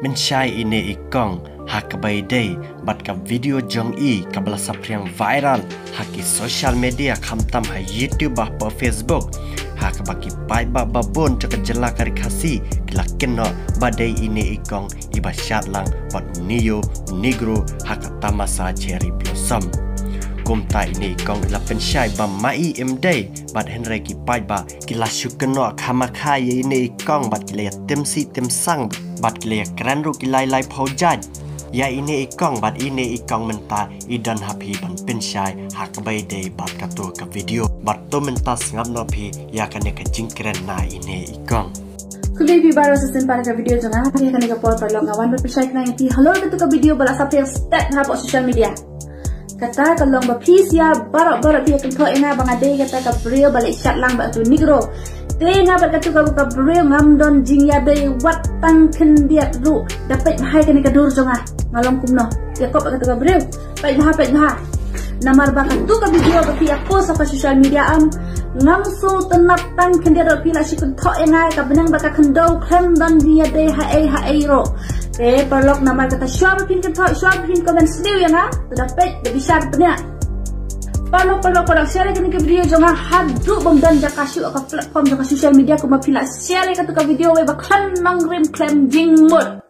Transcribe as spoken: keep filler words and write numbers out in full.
Pynshai ine i kong ha kaba ïadei bad ka video jong i kaba la saphriang viral ha ki social media, khamtam ha YouTube bad ha Facebook, ha kaba ki paidbah babun jong ka jylla ka Ri Khasi ki la kynnoh ba dei ine i kong iba shad lang bad u Neo Negro ha ka tamasa Cherry Blossom. Kumta ine i kong i la pynshai ba ma i im dei, bad hynrei ki paidbah ki la shu kynnoh khamkha ïa ine i kong bad ki la ïa tim sih tim sang bad ki la ïa kren ruh ki lai lai phew jait ïa ine i kong. Bad ine i kong mynta i don ha phi ban pynshai ha kaba ïadei bad kato ka video. Bad to mynta sngap noh phi ïa kane ka jingkren na ine i kong. Khublei phi baroh sa shisien para ka video jong nga. Ïa kane ka por paralok nga wan ban pynshai khnang ïa phi halor kato ka video ba la saphriang stet hapoh social media. Kata ka long ba phi sha baroh baroh phi ïa kynthoh ïa nga ba nga dei kata ka briew ba leh shad lang bad utu u Negro. Te nga bad kato ka, ka briew ngam don jingïadei wat tang khyndiat ruh. Da peit bha ïa kane ka dur jong nga, nga long kumno. Ïa kop bad kato ka briew. Peit bha, peit bha. Namar ba kato ka video ba phi ïa post ha ka social media, em, ngam sngewtynnat tang khyndiat ruh, phi la shu kynthoh ïa nga ïa ka bneng bad ka khyndew, khlem don jingïadei ha ei ha ei ruh. Te paralok, namar kata shuwa ba phin kynthoh, shuwa ba phin comment sniew ïa nga, to da peit, da bishar bniah. Paralok, paralok, paralok, share ïa kane ka video jong nga haduh bym don jaka shuh ha ka platform jong ka social media, kumba phi la share ïa kato ka video wei ba khlem nongrim khlem jingmut.